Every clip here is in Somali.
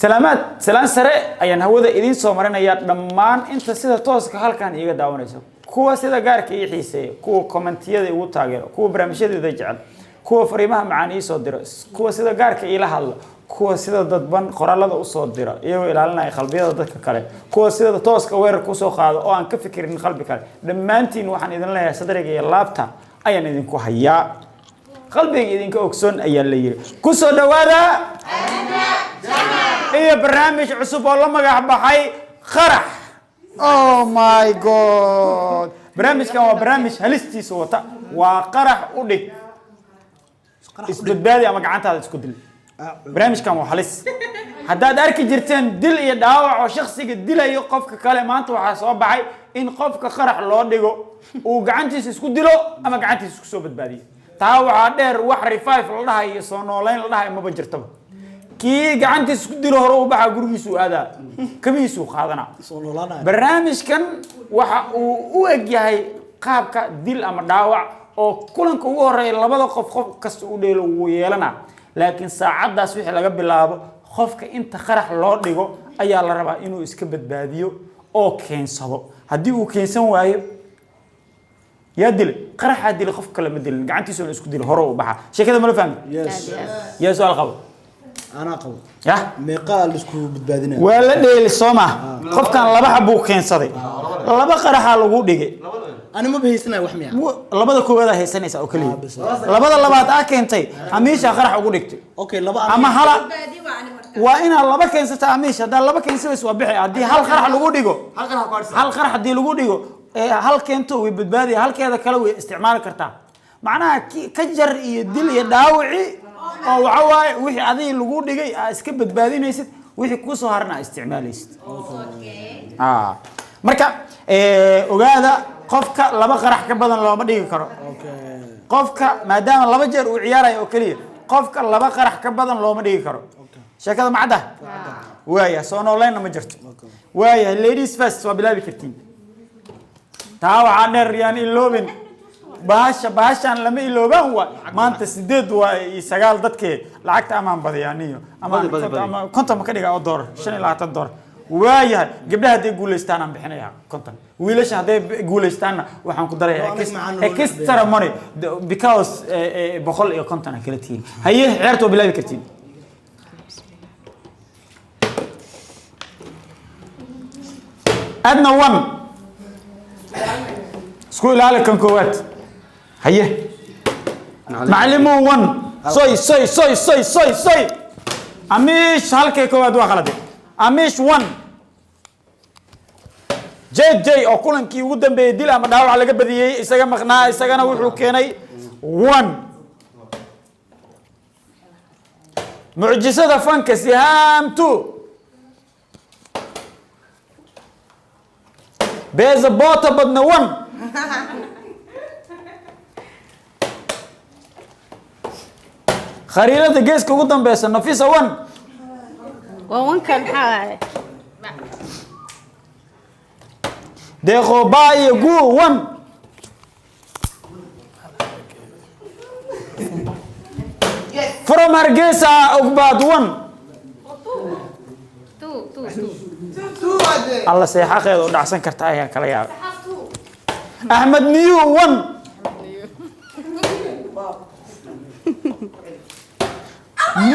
Salaamaad, salaan sare ayaan hawada idiin soo marinayaa dhammaan inta sida tooska halkan iiga daawanaysa, kuwa sida gaarka ii xiiseeya, kuwa commentiyada igu taageero, kuwa barnaamijyadeeda jecel, kuwa fariimaha macaan ii soo diro, kuwa sida gaarka iila hadla, kuwa sida dadban qoraalada usoo dira iyagoo ilaalinaya qalbiyada dadka kale, kuwa sida tooska weerarka usoo qaado oo aan ka fikirin qalbi kale. Dhammaantiin waxaan idin leeyahay, sadriga iyo laabta ayaan idinku hayaa, qalbiga idinka ogsoon ayaa la yiri. Kusoo dhawaada iyo barnaamij cusub oo la magac baxay Qarax. Oh my God, barnaamijkan waa barnaamij halistiisa wata. Waa qarax u dhig, isbadbaadi ama gacantaada isku dil. Barnaamijkan waa halis. Haddaad arki jirteen dil iyo dhaawac oo shaksiga dilayo qofka kale, maanta waxaa soo baxay in qofka qarax loo dhigo uu gacantiisa isku dilo ama gacantiisa isku soo badbaadiyo. Taa waxaa dheer, wax revive la dhahayo iyo soo nooleyn la dhahayo maba jirtaba. Kii gacantiisa isku dilo hore u baxaa, gurigiisuu aadaa, kabihiisuu qaadanaa. Soo noolaanaya. Barnaamijkan waxa uu u eg yahay qaabka dil ama dhaawac oo kulanka ugu horeeya labada qof, qof kasta u dheelo wuu yeelanaa, laakiin saacaddaas wixii laga bilaabo, qofka inta qarax loo dhigo ayaa la rabaa inuu iska badbaadiyo oo keensado. Haddii uu keensan waayo, yaa dilay? Qaraxaa dilay, qof kale ma dilin, gacantiisuna isku dilay, hore u baxaa. Sheekada mala fahmi? Yes. Yaa su-aal qabo? Anaa qabo. Yah. Meeqaa laisku badbaadinaya? Waa la dheeli, soo ma? Qofkan laba xabuu keensaday, laba qaraxaa lagu dhigay. Ani maba haysanaya wax miya? Labada koowaad aa haysanaysa oo keliya. Ah, bas. Labada labaad aa keentay, amiisha qarax ugu dhigtay. Okay, laba. Ama hala waa inaad laba keensata amiish. Haddaa laba keensanayso waa bixi. Haddii hal qarax lagu dhigo, hal qarax haddii lagu dhigo ee hal keento, way badbaadaya, halkeeda kale way isticmaali kartaa. Macnaha ka jar iyo dil iyo dhaawici oo waxa waaye wixii adiga lagu dhigay aa iska badbaadinaysid, wixii kusoo harana aa isticmaalaysid. Ah. Marka ogaada, qofka laba qarax ka badan looma dhigi karo. Qofka maadaama laba jeer uu ciyaarayo oo keliya, qofka laba qarax ka badan looma dhigi karo. Sheekada ma cadda? Waaya, soo nooleynna ma jirto. Waaya, ladies first, waa bilaabi kartiin. Taa waxaa dheer, yaan iloobin bahasha, bahashaan lama iloobaan. Waa maanta 8 waa iyo 9 dadkee lacagta amaan badiyaaniyo ama Badi, badi, badi. ama 50 ma ka dhigaa oo doolar, $25. Waayahay, gabdhaha hadday guulaystaan aan bixinayaa 50, wiilasha hadday guulaystaanna waxaan ku darayaa Aniga maxaa noo extra money because 150 aa kala tihiin. Haye, ciyaarta waa bilaabi kartiin. Adna one, isku ilaali kan koowaad. Haye, macalimu one. Soy soy soy soy soy soy. Amiish halkay koowaad waa qalade. Amiish one. J J oo kulankii ugu dambeeyey dil ama dhaawac laga badiyey isaga maqnaa, isagana wuxuu keenay one. Mucjisada fanka Sihaam two. Beeza boota badna one. Khariirada geeska ugu dambeysa Nafisa one. Waa wankan, maxaa waaye? Deeqo ba iyo gu one. From Hargeysa Ogbaad one. Two, two, two. Alla seexaqeeda u dhacsan karta ayaan kala yaabay. Axmed Niyu one.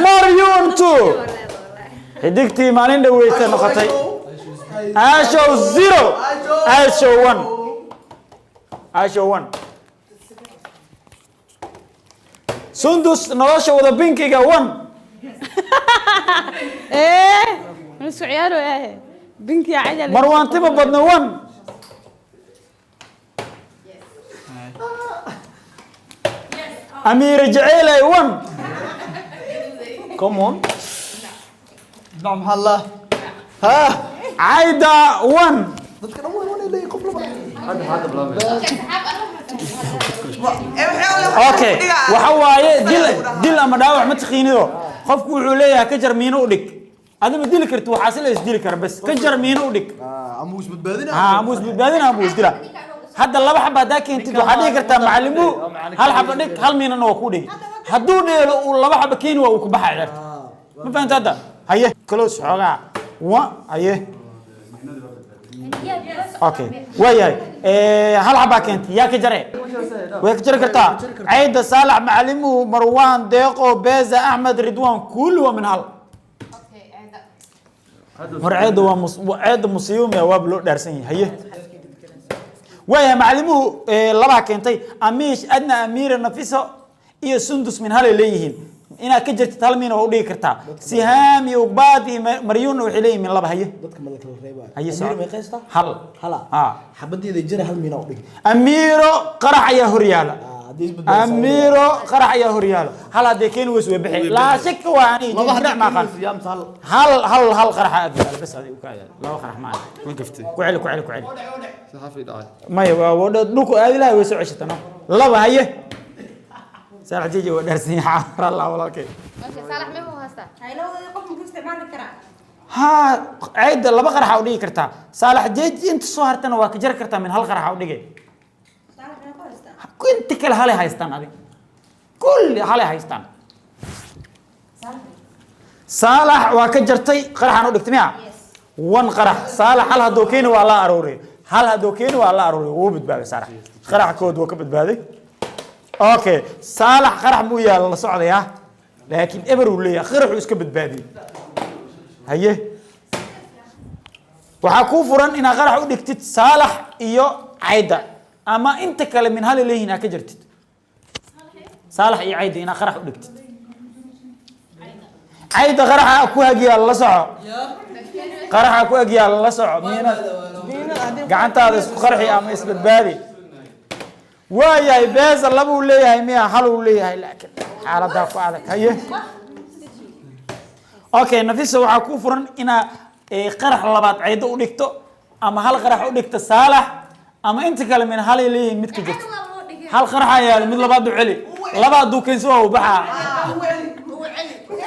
Maryun two. Xidigtii maalin dhaweyta noqotay. Ashow zero, Ashow one, Ashow one. Sundus nolosha wada binkiga one. Eh, ma isku ciyaaro eh binkiya cajal. Marwaan tima badna one. Amiire Jaceylay one. Come on. Dhinac maxaa la? Ha. Cayda one. Dadka dhan waa inay leeyihiin qof laba. Okay, waxa waaye dil, dil ama dhaawac ma taqiinido. Qofku wuxuu leeyahay ka jar, miino u dhig. Adima dili karti, waxaa si la isdili kara bas, ka jar, miino u dhig. Ama uu isbadbaadina. Ha, ama isbadbaadina ama isdila. Hadda laba xaba haddaa keentid, waxaa dhigi kartaa macalimu hal xaba dhig, hal miinana waa kuu dhigi. Hadduu dheelo uu laba xaba keeni waa uu ku baxaa ciyaarta. Ma fahanta hadda? Haye, close xoogaa. Wa haye. Okay, waayahay. Hal xabaa keentay, yaa ka jare? Way ka jari kartaa. Cayda, Saalax, Macalimuhu, Marwaan, Deeqo, Beeza, Axmed, Ridwaan, kulli waa min hal. War ceedda waa ceedda musiibo miya? Waaba loo dhaarsan yahay. Haye, waayahay. Macalimuhu labaa keentay. Amiish, Adna, Amiira, Nafiso iyo Sundus min halay leeyihiin. Inaad ka jirtid hal miina waa udhigi kartaa. Sihaam iyo Ugbaad iyo Maryuunna waxay leeyihiin min laba. Haye. Dadka ma la kala reebaayo? Haye. Amiiro. Soco. Meeqaysta? Hal. Hala. Ha. Xabadeeda jira, hal miina u dhig. Amiiro qarax ayaa hor yaala. Haddii isbedbadaysa. Amiiro qarax ayaa hor yaala. Hal haddee keeni weyso, way bixi, laa shaka. Waa aniga Laba. jinac ma aqaan. Yaa mise hal? Hal, hal, hal qarax aad yaala bas. Adiga u kaaya, laba qarax ma aha. Ma gaftay? Ku celi, ku celi, ku celi. Saxafi dhacay. Maya, waa dhulku aadi lahay, way soo ceshatano. Laba. Haye, Saalax Jeje waa dhaarsan yahay, Allah walaalkay. Saalax meequu haystaa? Haa, cayda laba qaraxa u dhigi kartaa. Saalax Jeji inta soo hartana waa ka jari kartaa, min hal qaraxa u dhigay. Inta kale halay haystaan, adig kulli halay haystaan. Saalax waa ka jartay, qaraxaan u dhigtay miya? One qarax. Saalax hal hadduu keeni waa la arooriy, hal hadduu keeni waa la arooriy. Wuu badbaaday Saalax, qarax kood wuu ka badbaaday. Okay, Saalax qarax muu yaala la socdayaa, laakiin eber uu leeyahay, qaraxuu iska badbaadiyey. Haye, waxaa kuu furan inaad qarax u dhigtid Saalax iyo Cayda, ama inta kale min hal leeyihiin aad ka jartid. Saalax iyo Cayda inaad qarax u dhigtid. Cayda qaraxa ku hagyaal, la soco. Qaraxa ku agyaal, la soco. Miina gacantaada isku qarxi ama isbadbaadi. Waayahay, Beesa labuu leeyahay miya? Hal uu leeyahay, laakiin xaaladaa ku adag. Haye, okay. Nafisa, waxaa kuu furan inaa qarax labaad Caydo u dhigto, ama hal qarax u dhigto Saalax, ama inta kale min halay leeyihiin mid ka jirto. Hal qaraxa yaalo, mid labaad u celi. Laba hadduu keenso waa u baxaa.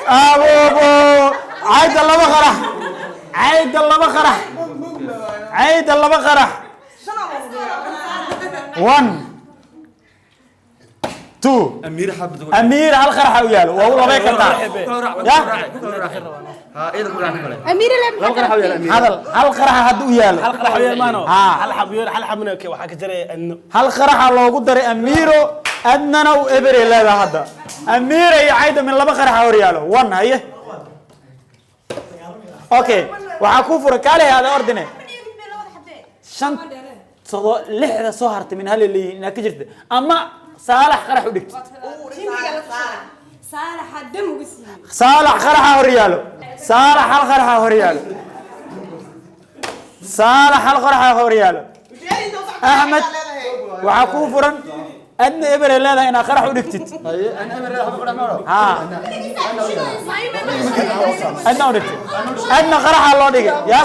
Abobo, Cayda laba qarax, Cayda laba qarax, Cayda laba qarax. One, two. Amiir xabad. Amiir hal qaraxa u yaalo, waa u labay kartaa ya. Ha, ida ku raaxay kale. Amiir le. Laba qarax u yaal Amiir. Hadal, hal qaraxa hadda u yaalo. Hal qarax weeyaan maano. Ha. Hal xab weeyaan, hal xabna waxaa ka jiray adno. Hal qaraxa loogu daray Amiiro. Adnana u ebere leedaha hadda. Amiira iyo Cayda min laba qaraxa hor yaalo. One. Haye, okay. Waxaa kuu furan kaale aada ordine shan todo lixda soo hartay min hal leeyihiin inaad ka jirta, ama Saalax qarax u dhigtid. Saalaxa dam uga siiyey. Saalax qaraxa hor yaalo. Saalax hal qaraxa hor yaalo. Saalax hal qaraxa hor yaalo. Axmed, waxaa kuu furan, adna ebere leedahay, inaad qarax u dhigtid. Haye, ana Amiir xabad ku dhaxmaaro. Ha, adna u dhigtid. Adna qaraxa loo dhigay ya.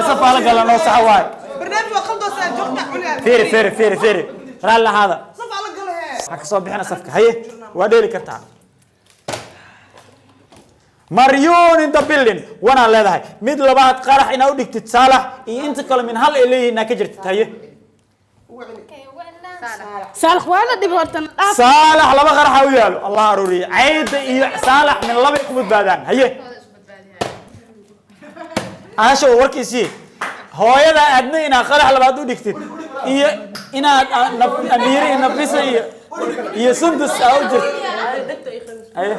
Saf ala gala noo sax waay. Fiiri, fiiri, fiiri, fiiri, raalli ahaada. Ha ka soo bixina safka. Haye, waa dheeli kartaa. Maryuun in the building, wanaa leedahay. Mid labaad qarax inaa u dhigtid Saalax iyo inta kale min hal ay leeyihiin inaa ka jirtid. Haye. Saalax waa la dhib horta dhaaf. Saalax laba qaraxa u yaalo, Allah aruuriye. Cayda iyo Saalax min labay ku badbaadaan. Haye, Aasho, warkiisii hooyada aadna inaad qarax labaad u dhigtid iyo inaad Amiire iyo Nafisa iyo Sundus aa u jirto. Haye,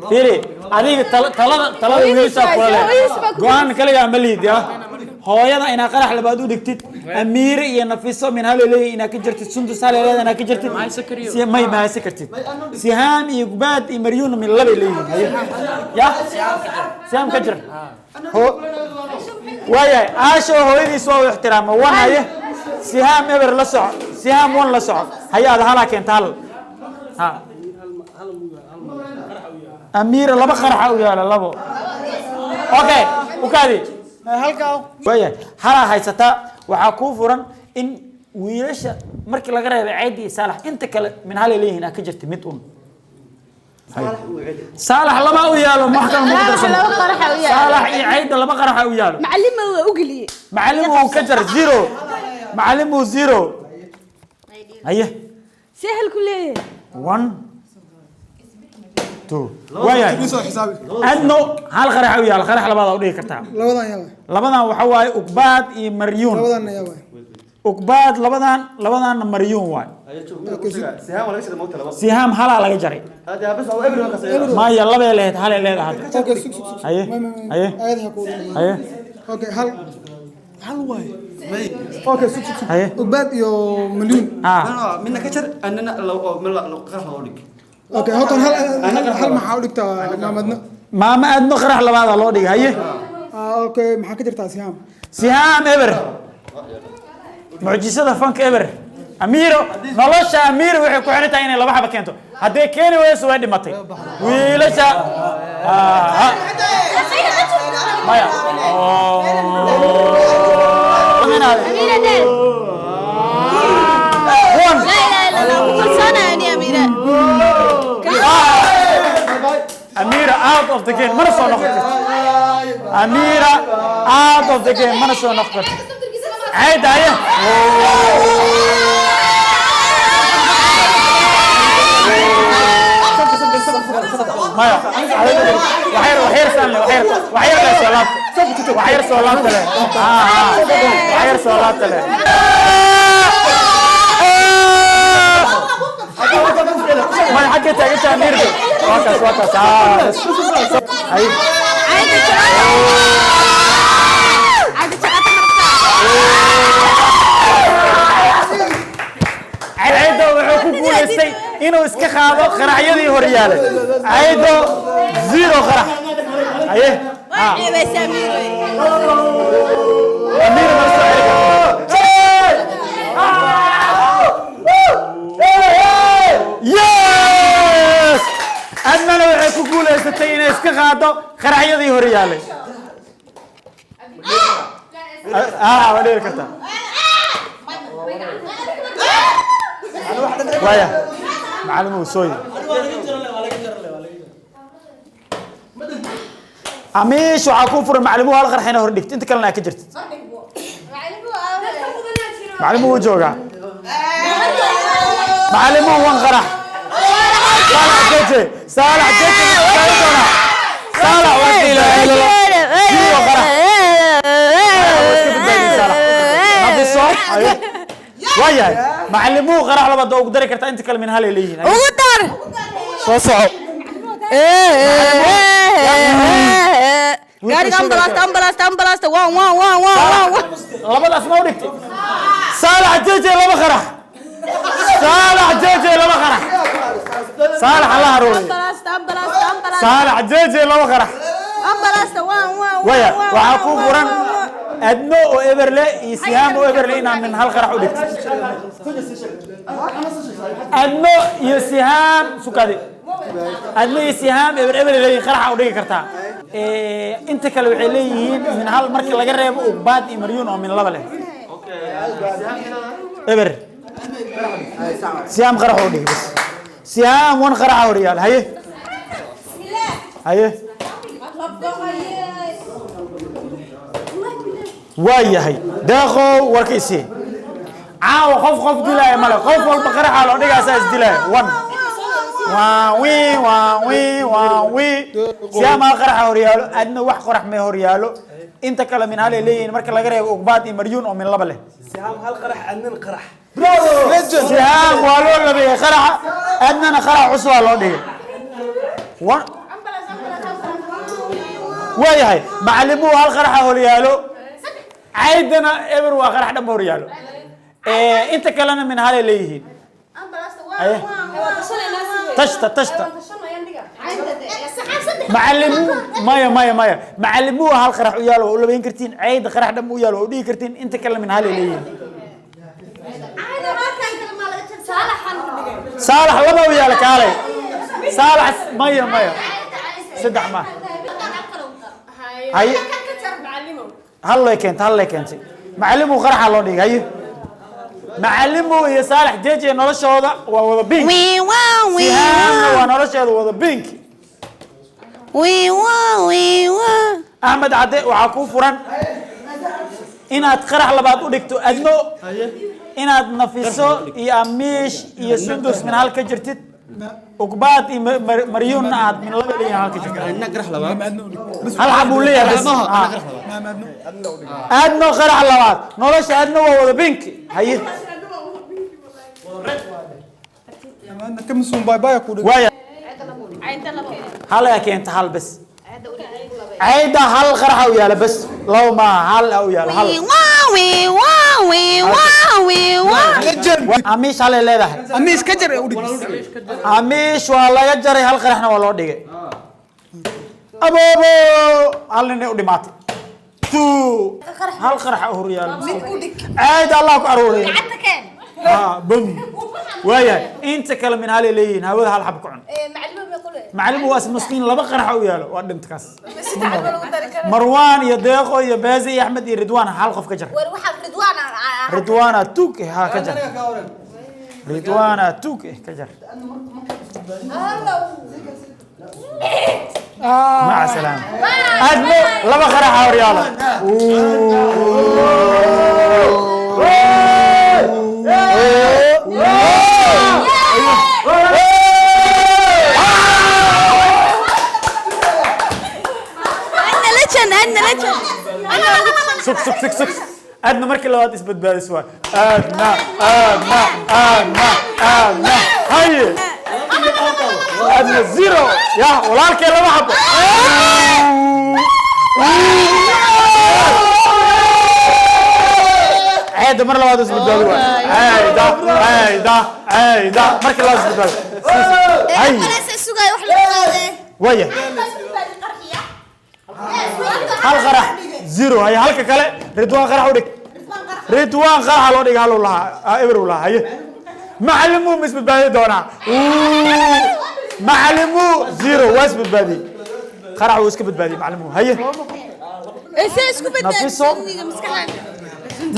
fiiri, adiga talada wiilashaa kula leh, go-aan kaligaa ma liid ya. Hooyada inaad qarax labaad u dhigtid, Amiire iyo Nafiso min hal leeyihin inaad ka jirtid, Sundus hal leedahay inaad ka jirtid, si may ma haysan kartid. Sihaam iyo Gubaad iyo Maryuuna min labay leeyihiin. Haye ya, Sihaam ka jir. Ho, waayahay. Aasho hooyadiis waa u ixtiraama. One. Haye, Sihaam eber, la soco. Sihaam one, la soco. Haye, aad halaa keenta, hal. Ha, Amiira laba qaraxa u yaala, labo. Okay, ukaadi. Waayahay, halaa haysataa. Waxaa kuu furan in wiilasha markii laga reebay Caydi iyo Saalax, inta kale min halay leeyihiin aa ka jirta mid un. Saalax laba u yaalo, wax kale ma ku darsano. Laba qaraxa u yaalo. Saalax iyo Cayda laba qaraxa u yaalo. Macalima waa u geliyey. Macallim uu ka jar, zero. Macallim uu zero. Haye. Sahal ku leeyahay. One. 2. Waayahay. Soo xisaabi. Adno hal qarax u yaal, qarax labaad u dhigi kartaa. Labadan yaa waay. Labadan waxa waaye Ugbaad iyo Maryuun. Labadan yaa waay. Ugbaad labadan, labadanna Maryuun waay. Sihaam waa laga shiday moogta laba. Sihaam halaa laga jaray. Hada bas oo eber ka sayo. Maya, labay lehed, halay leedahay hadda. Okay, sug sug sug. Haye. May may may. Haye. Ayada ha ku. Haye. Okay, hal hal waay. Okay, sug sug sug. Haye. Ugbaad iyo Malyuun. Ah. Midna ka jar annana law mid la qarax loo dhig. Okay, halkan hal hal maxaa u dhigtaa maamadna? Maama Adno qarax labaad loo dhigay. Haye. Ah, okay, maxaa ka jirtaa Sihaam? Sihaam eber. Mucjisada fanka eber. Amiiro, nolosha Amiiro waxay ku xiran tahay inay laba xaba keento. Hadday keeni weyso way dhimatay. Wiilasha maya. أميرة ديل. One. لا إله إلا الله، خلصانة يعني أميرة. Amira out of the game. Mana soo noqon karto. Amira out of the game. Mana soo noqon karto. Cayda haye. Maya, waxyar waxyar saan leh, waxyar waxyar leh soo laabta, waxyar soo laabta leh. Waxyar soo laabta leh. Maya, xaggee taagan tahay Amiirka? Waa kaas, waa kaas. Bas. Haye. عادي عادي شغالة. Caydo wuxuu ku guulaystay inuu iska qaado qaraxyadii hor yaalay. Caydo zero qarax. Haye. بس أميرة. Amiir ma soo celi karto. Yes! Adnana waxay ku guulaysatay inay iska qaado qaraxyadii hor yaalay. Waa dheeri kartaa. Waya. Macallin soo yiri. Amiish waxaa kuu furan macalimuhu hal qarax inay hor dhigto, inta kalena aad ka jirtid. Macalimuhu wuu joogaa. Macalimuhu wan qarax. Saalax Jeje, Saalax Jeje ma istaagi doonaa? Saalax waa ilaaha illallah. Zero qarax. Waa iska badbaadiyey Saalax. Nafiso, ayo. Waayahay. Macalimuhu qarax labaad waa ugu dari kartaa, inta kale min hal ay leeyihiin. Ugu dar. Soo soco. Gaariga ambalaasta, ambalaasta, ambalaasta, waan waan waan waan waan waan. Labadaas ma u dhigtay? Saalax Jeje laba qarax. Saalax Jeje laba qarax. Saalax alla haruuriyo. Ambalaasta, ambalaasta, ambalaasta. Saalax Jeje laba qarax. Ambalaasta, waan waan. Waya, waxaa kuu furan Adno oo eberle iyo Sihaam oo eberle inaa min hal qarax u dhigto. Adno iyo Sihaam sukadi. Adno iyo Sihaam eber eber leeyihiin, qaraxa u dhigi kartaa. Inta kale waxay leeyihiin min hal markii laga reebo Ugbaad iyo Maryuun oo min laba leh. Eber. Sihaam qarax u dhigi bas. Sihaam wan qaraxa hor yaal. Haye. Haye. Waayahay. Deeqow warka isii. Caawa qof qof dilaya male, qof walba qaraxa loo dhigaasaa is dilaya. One. Waa wii, waa wii, waa wii. Sihaam hal qaraxa hor yaalo, Adna wax qorax may hor yaalo. Inta kale min hal ay leeyihiin marka laga reebo Ugbaad iyo Maryuun oo min laba leh. Sihaam hal qarax, Adnan qarax. Sihaam waa loo labeeyey qaraxa, Adnana qarax cusub waa loo dhigay. Waayahay, macalimuhu hal qaraxa hor yaalo, Caydana eber waa qarax dhanba hor yaalo. Inta kalena min hal ay leeyihiin. Haye. Tashta tashta. Macalimu maya maya maya. Macalimuhu hal qarax u yaalo waa u labeyn kartiin, Cayda qarax dhanba u yaalo waa u dhigi kartiin, inta kale min hal ay leeyihiin. Saalax laba u yaalo kaalay. Saalax maya maya. Saddex ma. Haye. Hal lay keentay, hal lay keentay. Macalimuhu qaraxa loo dhigay. Haye. Macalimuhu iyo Saalax Jeje noloshooda waa wada pink. Wii waa wii. Sihaamna waa nolosheeda wada pink. Wii waa wii waa. Axmed Cadde waxaa kuu furan inaad qarax labaad u dhigto Adno, inaad Nafiso iyo Amiish iyo Sundus min hal ka jirtid. Ugbaad iyo Maryuunna aad min laba leeyihiin halka jirta. Adna qarax labaad. Hal xab uu leeyahay bas. Maaha, Ah. qarax labaad. Aadno qarax labaad. Nolosha aadno waa wada binki. Haye. Kamisuun bye bye ku dhig. Waaya. Caynta labo. Hal ayaa keenta hal bas. Cayda hal qarax u yaala bas. Labo maaha, hal u yaala hal. Amiish halay leedahay. Amiis ka jar u dhig. Amiish waa laga jaray, hal qaraxna waa loo dhigay. Aboobo, hal nin ay u dhimaatay. Two. Hal qarax hor yaala. Cayda Allah ku aruuriyo. Gacanta keen. Ha, bum. Waayahay, inta kale min halay leeyihiin, hawada hal xab ku cun. Macluum ma qule. Macallin waa miskiin, laba qarax u yaalo, waa dhinta kaas. Saddex ma lagu dari karo. Marwaan iyo Deeqo iyo Beeze iyo Axmed iyo Ridwaan hal qof ka jar. War waxaa Ridwaan Ridwaana tuug ha ka jar. Ridwaana tuug ka jar. Maca salaama. Admo laba qarax hor yaalo. Ana lejan, ana lejan. Ana Sug sug sug sug. Adna markii labaad isbadbaadis waay. Adna, Adna, Adna, Adna. Haye. Adna zero. Ya, walaalkay laba xabo. Cayda mar labaad isbadbaadi waay. Cayda, cayda, cayda. Markii labaad isbadbaadi. Haye. Sugay wax lagu qaaday. Waya. Hal qarax zero. Haye, halka kale Ridwaan qarax u dhig. Ridwaan qaraxa loo dhigay, hal uu lahaa, eber uu lahaa. Haye, macallimuu ma isbadbaadi doonaa? Macallimuu zero, waa isbadbaadiyey, qarax wuu iska badbaadiyey macallimuu. Haye. Ee isku bedel. Nafiso.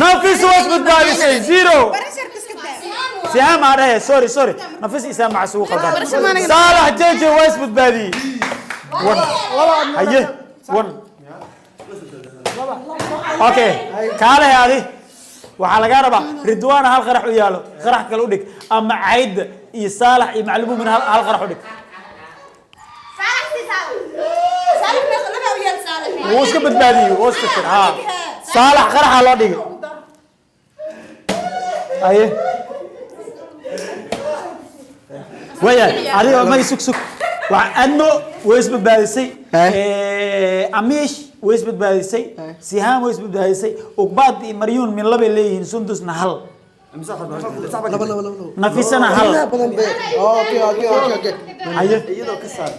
Nafis waa isbadbaadisay zero. Sihaam aa dhahe, sorry sorry, Nafis isaa maca isugu qaldan. Saalax Jeje waa isbadbaadiyey, one. Haye, one. Okay, kaale adi waxaa lagaa rabaa Ridwaana hal qarax u yaalo, qarax kale u dhig, ama Cayda iyo Saalax iyo maclimuumin hal hal qarax u dhig. Wuu iska badbaadiyey, wuu iska tir ha. Saalax qaraxa loo dhigay. Haye, waya adiga may sug sug. Waa Adno way isbadbaadisay, Amiish way isbadbaadisay, Sihaam way isbadbaadisay, Ugbaad iyo Maryuun min labay leeyihiin, Sundusna hal. Laba laba laba laba. Nafisana hal. Badan be. Okay okay okay okay. Haye. Iyadoo ka saar.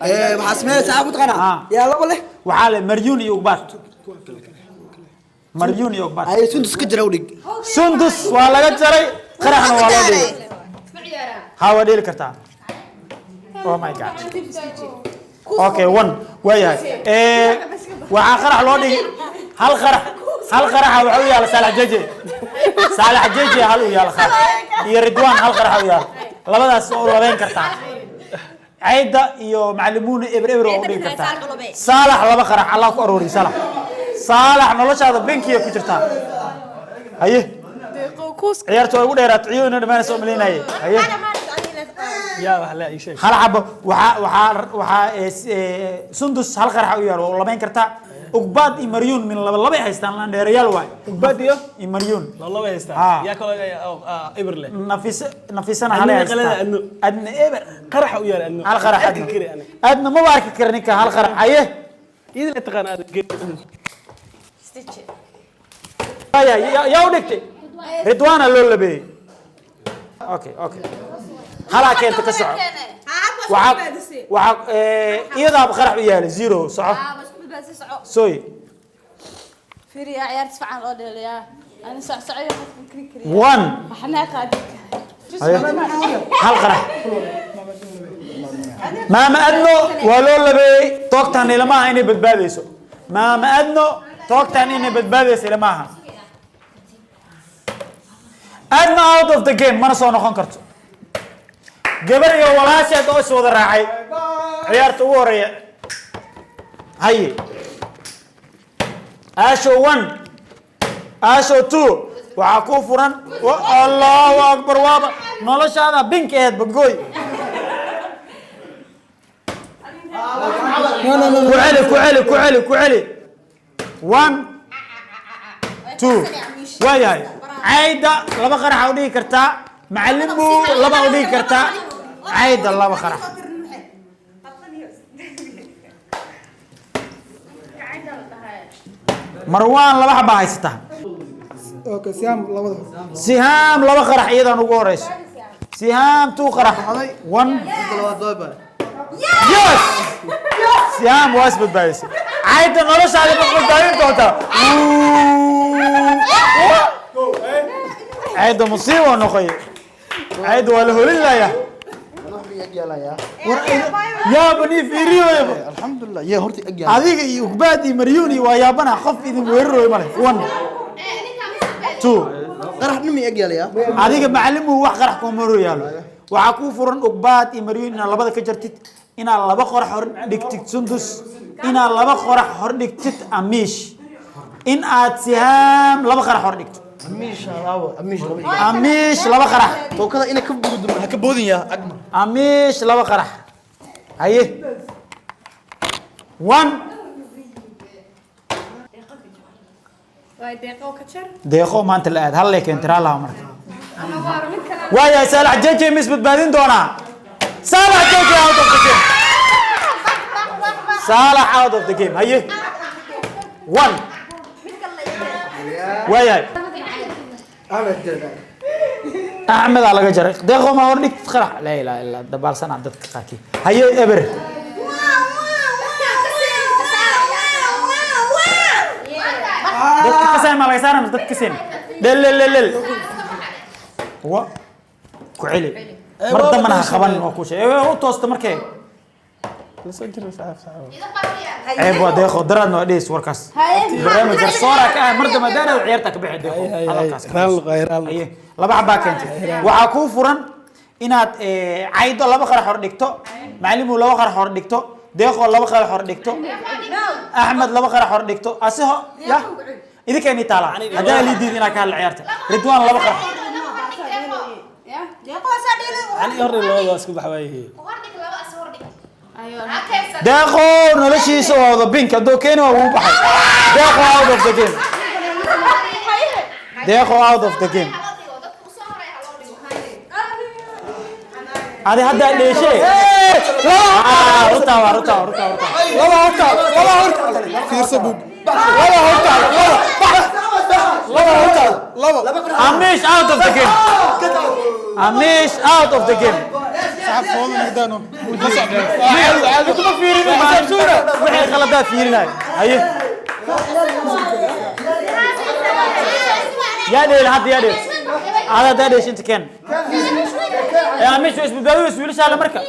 Waxaa sameynaysaa ku taqaanaa? Yaa laba leh. Waxaa le Maryuun iyo Ugbaad, Maryuun iyo Ugbaad. Ay Sundus ka jira u dhig. Sundus waa laga jaray, qaraxna waa loo dhigay. Ha, waa dheeli kartaa. Oh my God. Okay, one waayahay. Waxaa qarax loo dhigay hal qarax, hal qaraxa waxa u yaala Saalax Jeje. Saalax Jeje hal u yaala qarax, iyo Ridwaan hal qarax u yaala. Labadaas oo labeyn kartaa. Cayda iyo macalimuuna eber eber waa u dhigi kartaa. Saalax laba qarax Allah ku arooriy. Saalax, Saalax, noloshaada binkiya ku jirtaa. Haye, ciyaarta waa igu dheeraat, ciyo ina dhamaanaysa oo malaynaye. Haye. Yaa wax la ii sheeg. Hal xabo waxaa Sundus hal qarax u yaalo, waa u labayn kartaa. Ugbaad iyo Maryuun min laba labay haystaan, landheerayaal waay. Ugbaad iyo iyo Maryuun laba haystaan. Ha. Yaa kaloo eber leh? Nafisa, Nafisana Adna halay qalada haystaan. Adno. Adna eber. Qaraxa u yaal Adno. Hal qarax. Arki Adna kari aniga. Adna maba arki kara ninka hal qarax. Haye. Iyada la taqaan aad. Aya yaa u dhigtay? Ridwaana loo labeeyey. Okay okay, halaa keenta ka soco. Waxaa iyadaaba qarax u yaalay zero. Soco soy. Fiiriya, ciyaarta si fiican loo dheelayaa. Ani socsocoyo qofka kri kri. One. Waxna qaadi. Haye. Hal qarax maama Adno waa loo labeeyey. Toogtan ilama aha inay badbaadayso maama Adno, toogtan inay badbaadayso ilama aha. Adno out of the game, mana soo noqon karto. Gabar iyo walaasheed oo is wada raacay ciyaarta ugu horeeya. Haye, Asho one, Asho two, waxaa kuu furan. Allahu akbar, waaba noloshaada bink aheed badgooy. No, no, no. Ku celi, ku celi, ku celi, ku celi. One, two. Waayahay, Cayda laba qarax u dhigi kartaa, Macalin buu laba u dhigi kartaa, Cayda laba qarax. Marwaan laba xabaa haysataa. Okay, Siam labada hor. Sihaam laba qarax iyadan ugu horeyso. Sihaam two qarax. One. Yes, Sihaam waa isbadbaadisay. Cayda noloshaada ma badbaadin doontaa? Cayda musiibo noqoy. Cayda waa la holinaya. Yaabani fiiriyoyba. Alxamdulilah, yee horta ag yaala. Adiga iyo Ugbaad iyo Maryuun iyo waa yaabana, qof idin weerarooyo male. One, two. Qarax nimi ag yaalaya. Adiga macalimu wax qarax kuma hor yaalo. Waxaa kuu furan Ugbaad iyo Maryuun inaad labada ka jartid, inaad laba qorax hor dhigtid Sundus, inaad laba qorax hor dhigtid Amiish, in aad Sihaam laba qarax hor dhigto. Amiisha labo, amiish labo. Amiish laba qarax. Tookada inay ka bugdo, ha ka boodin yaa agma. Amiish laba qarax. Haye, one. Deeqo maanta la aad hal lee keentay raalaha marka. Waayahay, Saalax Jeje mis badbaadin doonaa? Saalax Jeje out of the game. Saalax out of the game. Haye, one. Waayahay, Axmedaa laga jaray. Deeqo ma hor dhigtid qarax? Laa ilaaha illa, dabaalsanaa dadka qaarkii. Haye, eber. Dadka kaseen maa laga saara mise dadka kaseen? Dhel lel lel lel wa ku celi. Mar dambana ha qaban, waa ku sheeg u toosta markee. Lasoo jira saxaab saxaab. Ceeb waa Deeqo, daraadna waa dhees warkaas. Barnaamij garsoora ka ah, mar dambe hadaan ciyaarta ka bixi Deeqo. Hadalkaas ka Raal raal. Haye, laba xabaa keentay. Waxaa kuu furan inaad Caydo laba qarax hor dhigto, Macalimu laba qarax hor dhigto, Deeqo laba qarax hor dhigto, Axmed laba qarax hor dhigto. Asiho ya idinka ini taala haddaa lii diid inaad ka hadla ciyaarta. Ridwaan laba qarax. Ani hore labada waa isku bax waayihiin. Deeqo noloshiisa waa wada bink, hadduu keeni waa wuu baxay. Deeqo out of the game. Deeqo out of the game. Adi hadda dheeshe. Rutaa waa rutaa, rutaa, rutaa. Laba horta, laba horta. Fiirso bug. Laba horta, laba. Laba horta, laba. Amish out of the game. Amish out of the game. Saxab foodan midano. Kuma fiirin, wixii khaladaa fiirinay. Haye, yaa dheel hadda, yaa dheel. Ada haddaa dheeshe inta keen. Ee Amish waa isbadbaadinaysa wiilasha marka.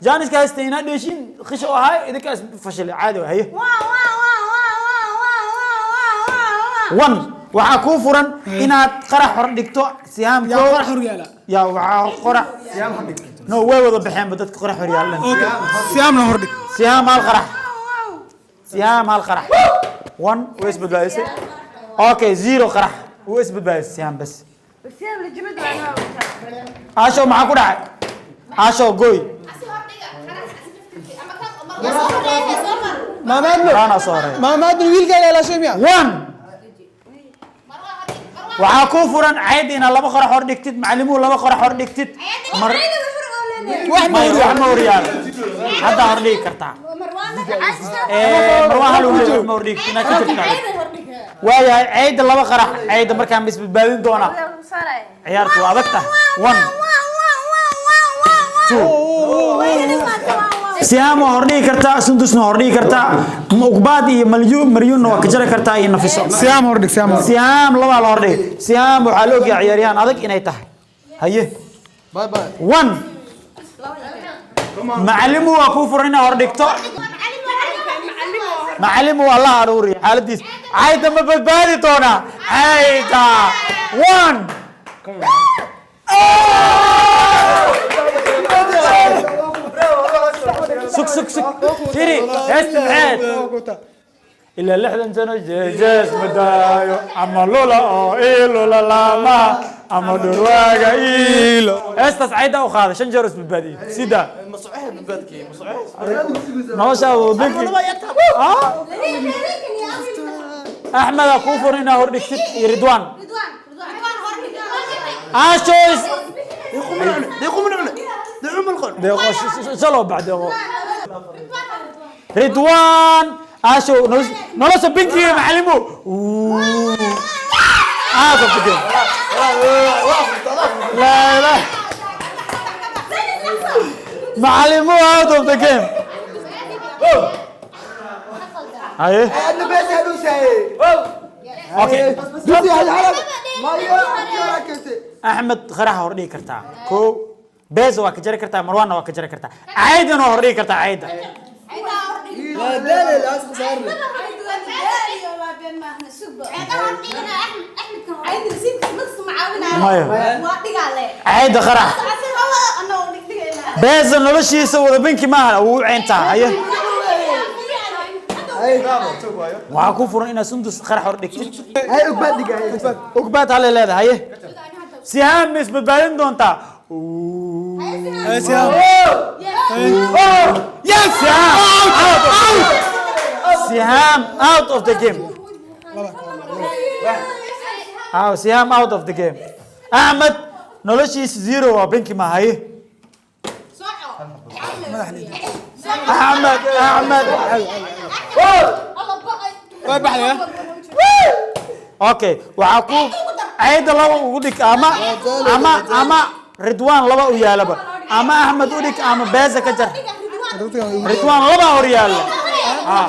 Jaaniska haystay inaad dheeshin qisho oo ahay, idinkaa is fashilay, caadi waay. Haye, one. Waxaa kuu furan inaad qarax hor dhigto Sihaam. Yaa qarax hor yaala? Yaa waxaa qorax? No, way wada baxeenba dadka qorax hor yaalan. Siamna hor dhig. Sihaam hal qarax. Sihaam hal qarax. One, way isbadbaadisay. Okay, zero qarax, way isbadbaadisay Sihaam bas. Asho maxaa ku dhacay? Asho goy. Maamaadno. Raana soo horeeya. Maamaadno wiilkaaga ilaashay miya? One. Waxaa kuu furan Cayd inaad laba qorax hor dhigtid, Macalimuhu laba qorax hor dhigtid. Mar Wax ma may hor wax ma hor yaalo, haddaa hor dhigi kartaa. Marwaan hal uu leeyahay, ma hor dhigi inaad ka jirtaa. Waayahay, Cayda laba qarax. Cayda markaan ma isbadbaadin doonaa? Ciyaartu waa adag tahay. One, two. Sihaam waa hordhigi kartaa, Sundusna waa hordhigi kartaa, Uqbaad iyo Malyu Maryuunna waa ka jari kartaa iyo Nafiso. Siam hor dhig, Siam hor. Sihaam labaa la hordhigi. Sihaam waxaa la ogyahay ciyaaryahan adag inay tahay. Haye. Bye bye. One. Macalimu waa kuu furan inaad hordhigto. Macalimu waa la aruuriya xaaladiis. Cayda ma badbaadi doonaa? Cayda, one. Sug, sug, sug. Firi heesta maxeed ilaa 60 sano jeejees madaayo ama lula oo ilula laama. Ama dhurwaaga iilo. Heestaas cayda u qaada 5 jeer isbadbaadiyey. Sida noloshaada wadankii. Axmeda kuu furan inaa hor dhigtid iyo Ridwaan. Ashoys. Deeqo shaloo bax deeqo. Ridwaan Ashow nolosha binkiga macalimo. Out of the game. La la. Macalimo out of the game. Haye. Okay. Axmed qaraxa hor dhigi kartaa. Kow. Beesa waa ka jari kartaa, Marwaanna waa ka jari kartaa. Caydana waa hor dhigi kartaa cayda. Maya. Cayda qarax. Beesa noloshiisa wada binki maaha, wuu u ceyntaa. Haye. Waxaa ku furan inaad Sundus qarax hor dhigtid. Ugbaad halay leedahay. Haye. Sihaam ma isbadbaadin doontaa? Sihaam. Yes! Sihaam! Out! Out! Sihaam out of the game. Ah, Sihaam out of the game. Ahmed noloshiisa zero waa binki ma haye. Ahmed, Ahmed. Way baxday. Okay, waxaa ku cayda laba ugu dhig ama Ridwaan laba u yaalaba. Ama Ahmed u dhig ama Beesa ka jar. Ridwaan laba hor yaala. Ah.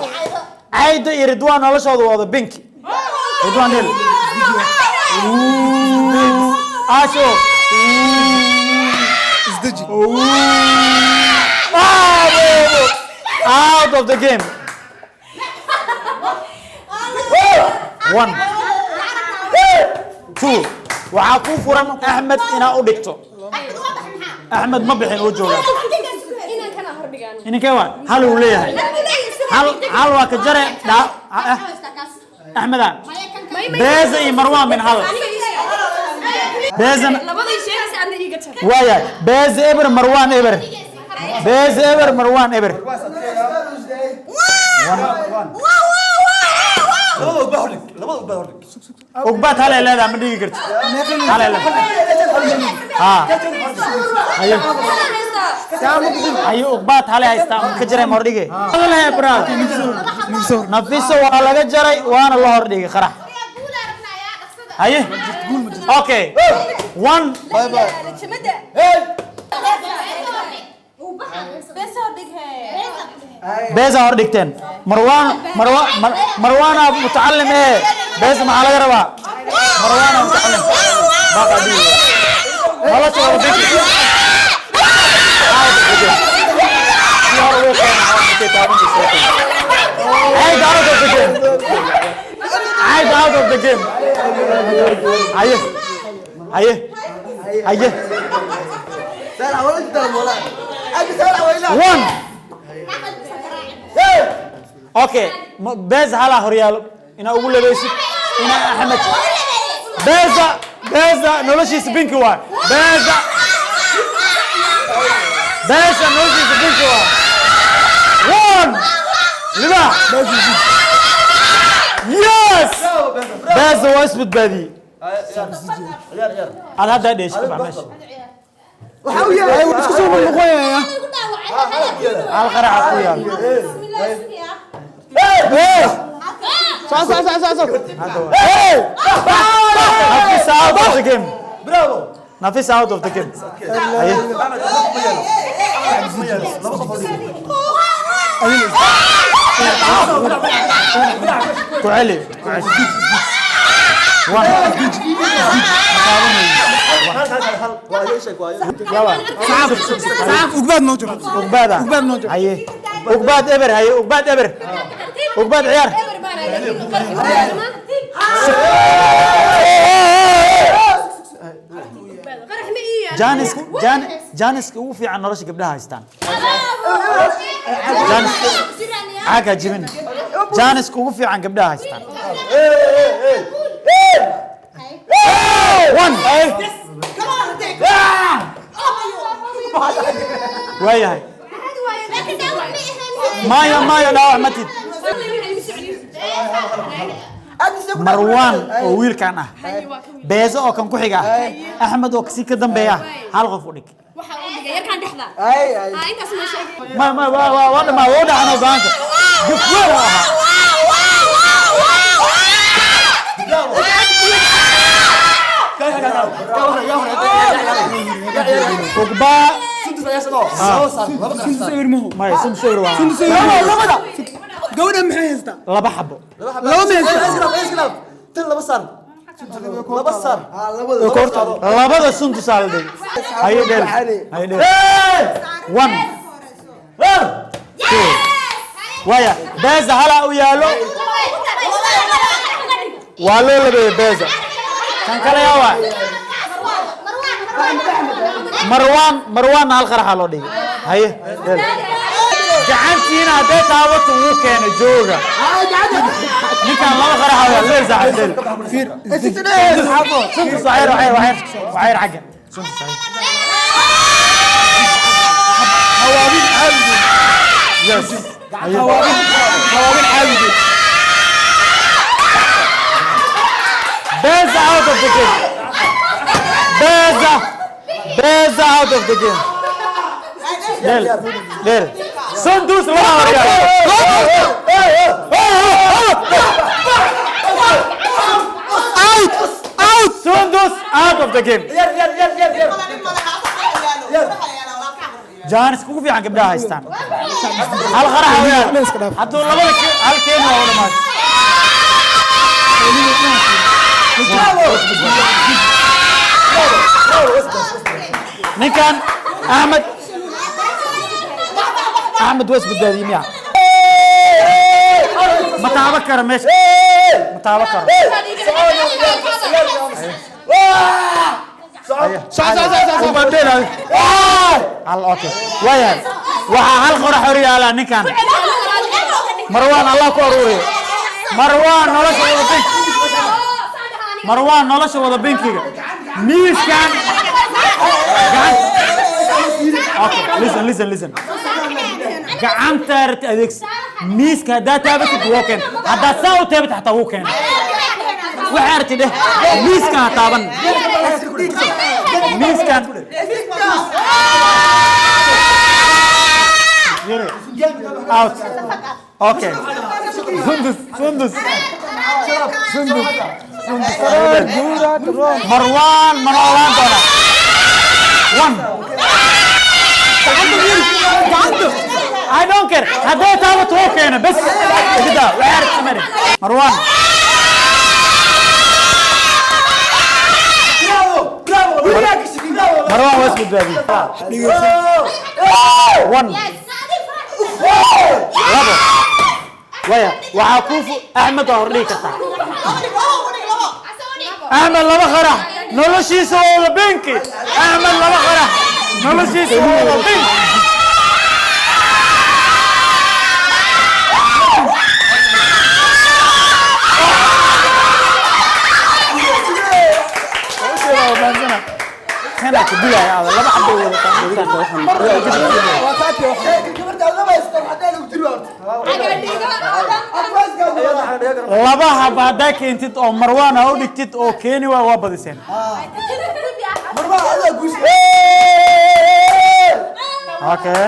Cayda iyo Ridwaan noloshooda waa wada binki. Ridwaan hel. Asho. Isdeji. Out of the game. 1 2. Waxaa kuu furan Axmed inaa u dhigto. Axmed ma bixin, uu joogaa. Ininkee waa hal uu leeyahay. Hal waa ka jare dhaa Axmeda. Beesa iyo Marwaan min hal. Beesa waaya Beesa eber, Marwaan eber. Beesa eber, Marwaan eber. Ugbaad hal ay leedahay, ma dhigi kartid. Hal ay leedahay. Ha. Haye. Haye, ugbaad hal ay haystaa, ma ka jaray ma hordhige? Hadal hee brother. Nafiso waa laga jaray waana la hordhigay qarax. Haye. Okay. 1. Bye bye. Beesa hor dhigteen. Marwaan Marwaan Marwaana mutacalim ee. Beesa maxaa laga rabaa? Marwaana mutacalim. Baqa dhiig. Nolosha waa binki. Cayda out of the game. Cayda out of the game. Haye. Haye. Haye. 1. Okay, Beesa halaa horyaalo inaa ugu labeysid inaa Axmed. Beesa Beesa noloshiisa binki waay. Beesa Beesa noloshiisa binki waay. 1. Libaax. Yes! Beesa waa isbadbaadiyey. Aad hadda dheeshi ka bax meesha. Isku soo noqoyaya. Hal qarax ku yaal. Soo soo soo soo soo. Hey! Nafisa out of the game. Bravo. Nafisa out of the game. Haye. Ku celi. Ku celi. 1. Saaf ugbaad noo jiro. Ugbaada. Ugbaad noo jiro. Haye. Ugbaad eber, haye, ugbaad eber. Ugbaad ciyaar. Janiska Janiska ugu fiican nolosha gabdhaha haystaan. Janis caaga jibin. Janiska ugu fiican gabdhaha haystaan. 1. Waayahay. Maya maya dhaawac matid. Marwaan oo wiilkan ah, Beeso oo kan ku xiga ah, Axmed oo kasii ka dambeeya, hal qof u dhig. Ma ma waa waa waa dhamaa waa dhacano go'aanka. Gaf weyn oo ahaa. Ugbaa maya sundus ewer waa labada gabadha maxay haystaa? Laba xabo. Laba ma haystaa? Tan laba saar. Laba saar. Labada sundus aa la dhigay. Haye dheel, haye dheel. One, two. Waaya Beesa halaa u yaalo, waa loo labeeyey Beesa. Kan kale yaa waa Marwaan. Marwaanna hal qaraxa loo dhigay. Haye dheel. Gacantiina hadday taabato wuu keenay. Jooga, ninkaan laba qaraxa waa leel saaxib dheel. Sundus waxayr waxayr waxayr waxayr xagga sundus waxayr. Hawaabin caawide. Yes. Hawaabin, hawaabin caawide. Beza out of the game. Beza. Beza out of the game. Del. Del. Sundus laba horyaal. Out, out. Sundus out of the game. Jaanis kugu fiican gabdhaha haystaan. Hal qarax u yaal. Hadduu labada hal keeni waa u dhamaatay. Ninkan Axmed, Axmed waa isbadbaadiyey miya? Ma taaban karo meesha. Ma taaban karo. Hal, okay. Waayahay. Waxaa hal qorax hor yaala ninkan. Marwaan Allah ku aruuriyo. Marwaan nolosha wada bink. Marwaan nolosha wada binkiga. Miiskan gacan. Okay, listen, listen, listen. Gacanta rabta adeegsi. Miiska haddaa taabatid wuu keen. Haddaad saa u taabatid xataa wuu keen. Waxaa aragtid dheh. Miiskan ha taaban. Miiskan. Yere. Out. Okay. Sundus, Sundus. Sundus. Sundus. Marwaan ma noolaan doonaa? One. I don't care. Hadday taabato wuu keena bes. Igida, waxay aragtid samee. Marwaan. Marwaan waa isbadbaadiyey. One. Labo. Waya, waxaa kuu Axmed waa hordhigi kartaa. Axmed laba qarax noloshiisa waa wada binki. Axmed laba qarax noloshiisa waa wada binki. Kana ku dilaya aada laba xabay wadataa. Laba haba haddaa keentid oo Marwaan ha u dhigtid oo keeni waa waa badiseen. Okay.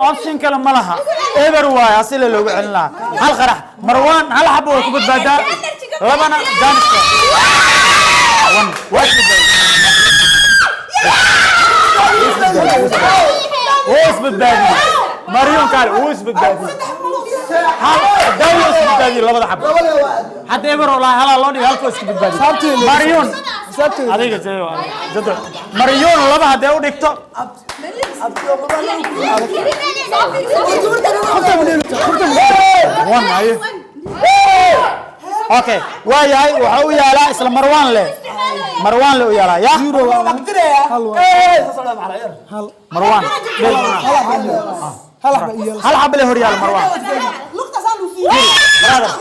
Option kale ma laha. Eber waaye asile loogu celin lahaa. Hal qarax Marwaan hal xabo way ku badbaadaa. Labana jaaniska. One. Waa isbadbaadiyey. Wuu isbadbaadiyey. Maryoon kaale wuu isbadbaadiyey. Hal daawo isbadbaadiyey labada xabo. Hadda eber oo lahaa halaa loo dhigay halkoo iska badbaadiyey. Maryoon. Adiga jee jado. Maryoon laba haddee u dhigto. One aye. Okay, waayahay waxa u yaalaa isla Marwaan leh. Marwaan leh u yaalaa ya? Marwaan. Hal xabo leh hor yaala Marwaan. Brother.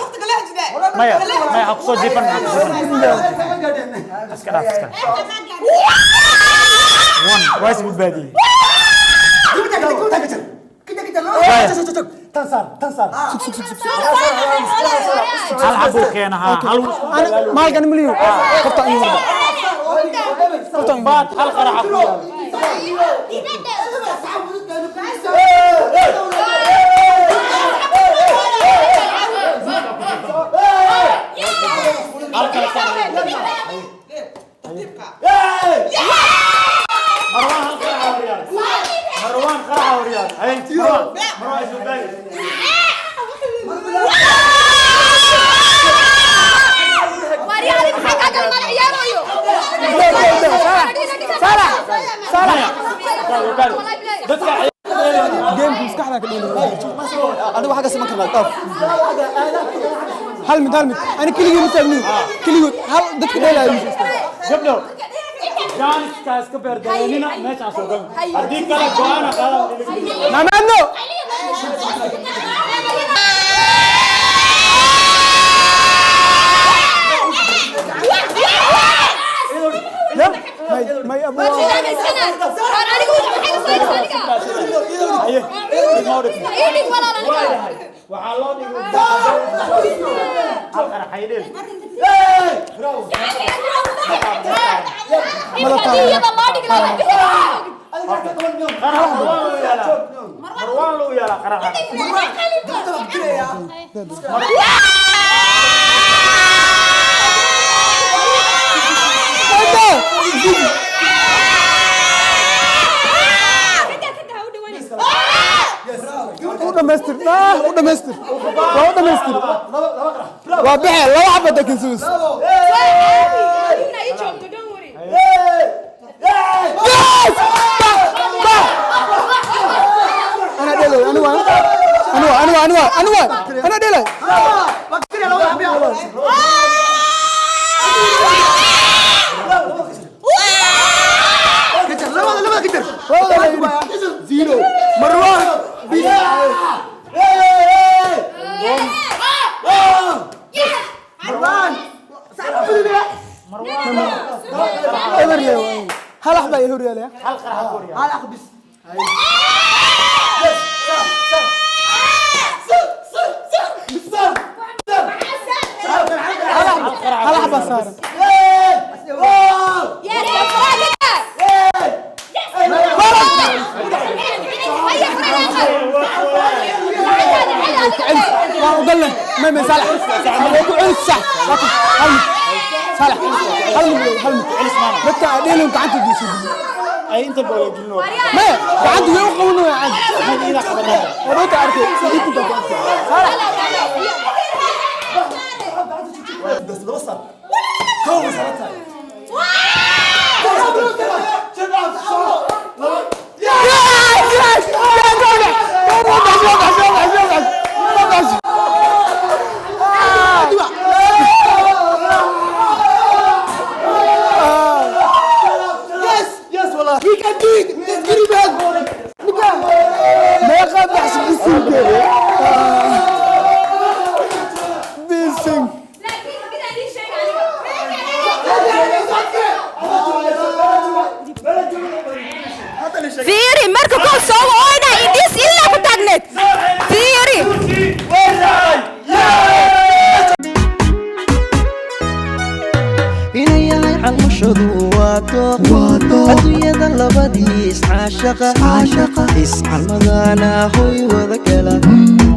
Maya, maya. Ha kusoo jiifan, ha kusoo jiifan. Iska dhaaf, iska dhaaf. One, waa is badbaadiyey. Tan saar, tan saar. Hal xabuu keena, haa, hal wuu isku Ana maalkan miliyo qofta in warda. Baad hal qaraxa ku yaal. Hal kale saar. Marwaan hal qaraxa horyaal. Marwaan qaraxa horyaal. Hay, Marwaan. Marwaan is badbaadi. Dadka Game maskaxda ka dheelay. Anigu waxaa ka siman karnaa dhaaf. Hal mid, hal mid. Ana keligii ma taagni. Keligii hal dadka dheelaayo. Gabdho, jaaniska iska beerdayanina meeshaan soo galin. Haddii kale go'aana qaadan. Maamaadno. May may abu. Haye, waxaa loo dhigay hal qarax haydheel. Qaraxa Marwaan loo yaalaa. Marwaan loo yaalaa qaraxa. U dhamaystir. Ah, u dhamaystir. Waa u dhamaystir. Waa bixi laba xabad kinsuus. Yes! Bah! Bah! أنا ديلي أنا وين؟ أنا وين؟ أنا وين؟ أنا وين؟ أنا ديلي. Zero. Marwaan. Eber ليه؟ هل أحبا يهور يا ليه؟ Hal qaraxa ku horyaal. هل أحبا صار؟ وقال ما ما صالح عيس صح هل صالح هل هل متى ديلهم gacanta diisu Ay inta boole gelin waa. ما gacanta way u qabanayaan cad Ida qabanaya. wadada arkay sidii ku صالح Yes! Yes! Yes! Yes, yes والله. We can do it. Let's get it back. ما قد احسب بالسنك بالسنك. Fiiri marka koo soo ooyna indhiis ilaa ku taagneed. Fiiri. Inay yahay calmashadu waa dooq adduunyada labadii iscaashaqa iscalmadana hoy wada gala,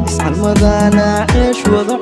iscalmadana ceesh wada.